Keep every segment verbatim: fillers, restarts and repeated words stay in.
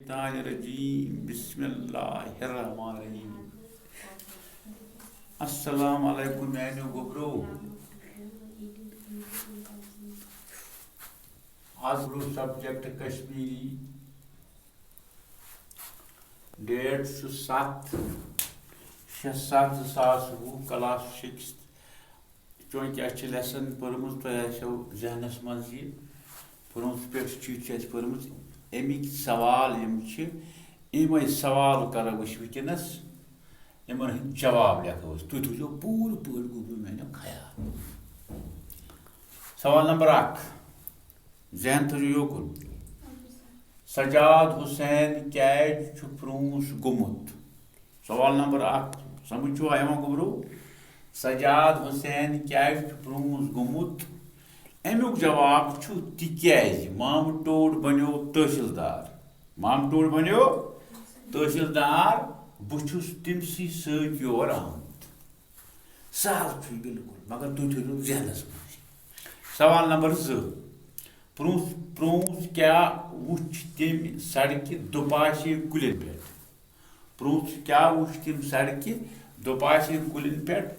الشیطان الرجیم۔ بسم اللہ الرحمن الرحیم۔ السلام علیکم میانیو گوبرو۔ آز گوٚو سبجیکٹ کشمیری۔ ڈیٹ چھُ ستھ شےٚ ستھ زٕ ساس وُہ، کلاس سکستھ۔ چونکہ اَسہِ چھِ لیسن پٔرمٕژ، تۄہہِ آسیو ذہنس منٛز یہِ پرٛونٛژھ پٮ۪ٹھ چِٹھۍ چھِ اَسہِ پٔرمٕژ۔ اَمِکۍ سوال یِم چھِ، یِمَے سوال کَرو أسۍ وٕنکیٚنَس، یِمَن ہٕنٛدۍ جواب لیکھو أسۍ۔ تُہۍ تھٲیزیو پوٗرٕ پٲٹھۍ گوٚبرو میٛانیو خیال۔ سوال نمبر اکھ، ذہن تھٲیزیو یوکُن۔ سجاد حسین کیٛازِ چھُ پرٛونٛژھ گوٚمُت؟ سوال نمبر اکھ، سمجھ چھُوا یِوان گوٚبرو؟ سجاد حسین کیٛازِ چھُ پرٛونٛژھ گوٚمُت؟ اَمیُک جواب چھُ تِکیٛازِ مامہٕ ٹوٹھ بنیو تحصیلدار۔ مامہٕ ٹوٹھ بنیو تحصیلدار، بہٕ چھُس تٔمسٕے سۭتۍ یور آمُت۔ سہل چھُ یہِ بِلکُل، مگر تُہۍ تھٲیِو ذہنس منٛز۔ سوال نمبر زٕ، پرٛونٛژھ، پرٛونٛژھ کیٛاہ وُچھ تٔمۍ سڑکہِ دُپاسے کُلٮ۪ن پٮ۪ٹھ؟ پرٛژھ کیٛاہ وُچھ تٔمۍ سڑکہِ دُپاسے کُلٮ۪ن پٮ۪ٹھ؟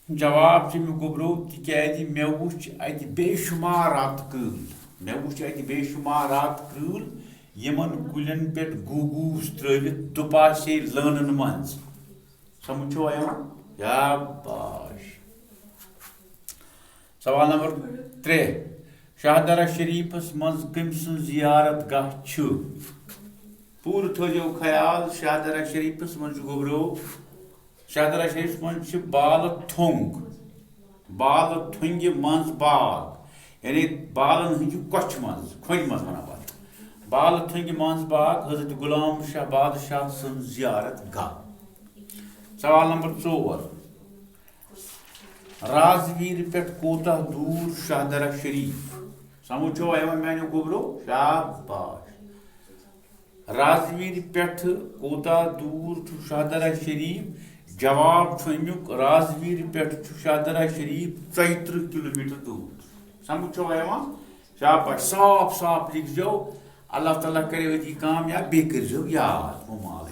جواب چھُ مےٚ گوٚبرو، تِکیٛازِ مےٚ وُچھ اَتہِ بے شُمار راتہٕ کرٛٲلۍ۔ مےٚ وُچھ اَتہِ بے شُمار راتہٕ کرٛٲلۍ یِمن کُلٮ۪ن پٮ۪ٹھ گوٗگوٗس ترٛٲوِتھ دُپاسے لٲنن منٛز۔ سمجھ چھُوا یِوان؟ شاباش۔ سوال نمبر ترٛےٚ، شاہدرہ شریفس منٛز کٔمۍ سٕنٛز زیارت گاہ چھُ؟ پوٗرٕ تھٲوزیو خیال، شاہدرہ شریفس منٛز چھُ گوٚبرو، شاہدرہ شریفس منٛز چھِ بالہٕ تھوٚنٛگ، بالہٕ تھوٚنٛگہِ منٛز باغ، یعنی بالن ہٕنٛدِ کۄچھِ منٛز، کھۄنہِ منٛز ونان پتہٕ۔ بالہٕ تھوٚنٛگہِ منٛز باغ، حضرت غلام شاہ بادشاہ سٕنٛز زیارت گاہ۔ سوال نمبر ژور، رازویر پٮ۪ٹھ کوتاہ دوٗر چھُ شاہدرہ شریف؟ سمجھ چھوا یِوان میانیو گوٚبرو؟ شاباش۔ رازویر پٮ۪ٹھ کوتاہ دوٗر چھُ شاہدرہ شریف؟ جواب چھُ اَمیُک، رازویر پٮ۪ٹھ چھُ شاہدرہ شریف ژۄیہِ ترٕٛہ کلوٗمیٹر دوٗر۔ سمجھ چھوا یِوان؟ شاباش، صاف صاف لیکھزیو۔ اللہ تعالیٰ کرِ أتی کامیاب، بیٚیہِ کٔرزیو یاد۔ وما علیکم۔